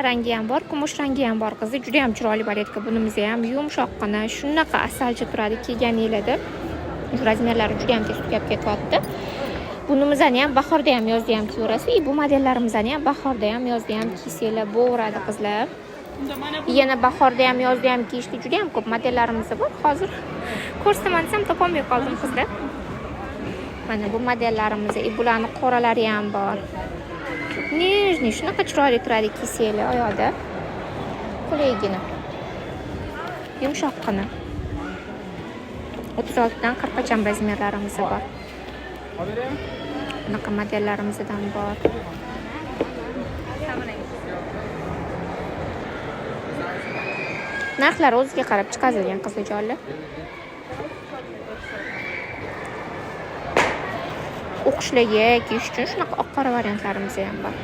Rangi ham bor, kumush rangi ham bor qizlar. Juda ham chiroyli балетка bunimiz ham yumshoqqina, shunaqa asalcha turadi kiyganinglarda. Shu razmerlari juda ham tez tugab ketyapti. Bunimizni ham bahorda ham, yozda ham kiyaverasiz. И bu modellarimizni ham bahorda ham, yozda ham kiysanglar bo'laveradi qizlar. Yana bahorda ham, yozda ham kiyishli juda ham ko'p modellarimiz bor. Hozir ko'rsataman desam topolmay qoldim qizlar. Mana bu modellarimiz, и bularni qoralari ham bor. Нежный, shunaqa chiroyli turadi kiysanglar oyoqda. Qulaygina. Yumshoqqina. 36 dan 40 gacha razmerlarimiz bor. Bunaqa modellarimizdan bor. Narxlari o'ziga qarab chiqazilgan qizlarjonlar. O'qishlarga kiyish uchun shunaqa oq qora variantlarimiz ham bor.